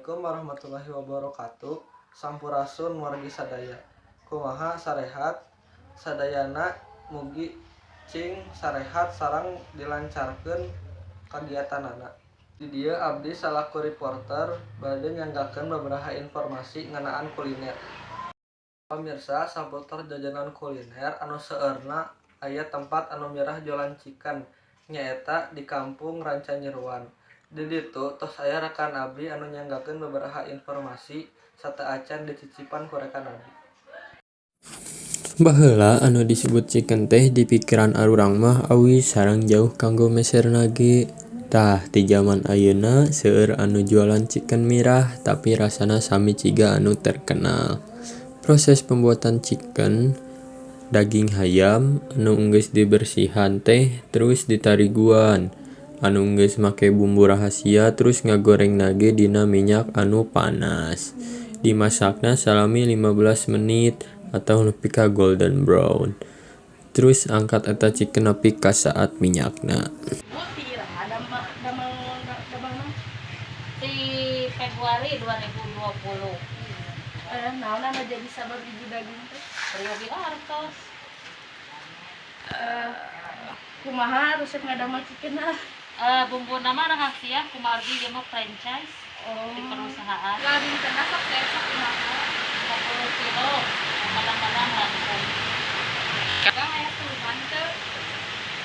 Assalamualaikum warahmatullahi wabarakatuh. Sampurasun wargi sadaya. Kumaha sarehat sadayana, mugi cing sarehat sareng dilancarkeun kagiatanana. Di dieu abdi salaku reporter bade nyanggakeun babaraha informasi ngeunaan kuliner. Pamirsa, saputar jajanan kuliner anu seueurna aya tempat anu mirah jualan chicken, nyaeta di Kampung Rancanyeruan. Di ditu tos aya rekan abdi anu nyanggakeun babaraha informasi sateuacan dicicipan ku rekan abdi. Baheula anu disebut chicken teh di pikiran arurang mah awis sareng jauh kanggo meserna ge. Tah, ti jaman ayeuna seueur anu jualan chicken mirah tapi rasana sami ciga anu terkenal. Proses pembuatan chicken daging hayam anu enggeus dibersihan teh terus ditariguan anu enggeus make bumbu rahasia terus ngagorengna ge dina minyak anu panas. Dimasakna salami 15 menit atau nepi ka golden brown. Terus angkat eta chicken nepi ka saat minyakna. Di Februari 2020. Naon anu jadi sabab hiji daging teh? Peryogi artos. Kumaha resep ngadamel chicken ah? Bumbu nama rahasia kumargi ieu mah franchise di perusahaan. Lah, dintenna sok sok kumaha? 10 kilo, kadang-kadang langsung. Kang, aya keluhan teu?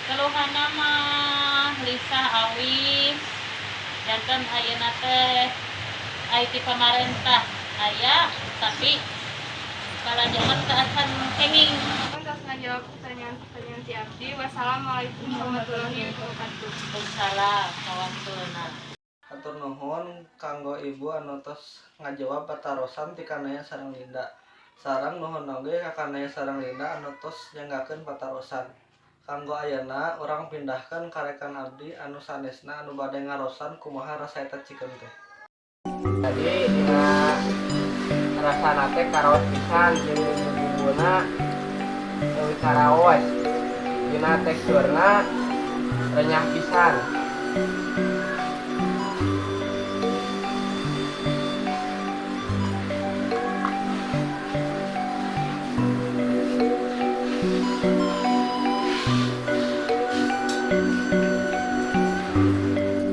Keluhanna mah lisah, awis. Janten ayeuna teh IT pamarentah aya, tapi kalanjaman teu acan kenging. Kan tos ngajawab pertanyaan-pertanyaan ti abdi. Wassalamualaikum warahmatullahi wabarakatuh. Waalaikumsalam sawaktuna. Hatur nuhun kanggo ibu anu tos ngajawab patarosan ti Kanaya sareng Linda. Sareng nuhun oge ka Kanaya sareng Linda anu tos nyanggakeun patarosan. Kanggo ayeuna urang pindahkeun ka rekan abdi anu sanesna anu bade ngarosan kumaha rasa eta chicken teh. Jadi dina rasana teh karaos pisan, jeung bumbuna leuwih karaos, dina teksturna renyah pisan.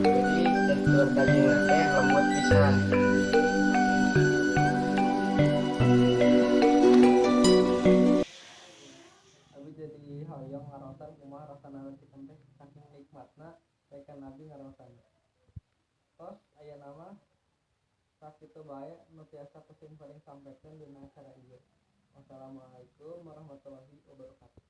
Jadi tekstur dagingna teh lembut pisan. Abi jadi hoyong ngarosan kumaha rasana chicken teh, saking nikmatna rekan abdi ngarosan. Tos ayeuna mah sakitu bae nu tiasa ku simkuring sampaikan dina acara ieu. Wassalamualaikum warahmatullahi wabarakatuh.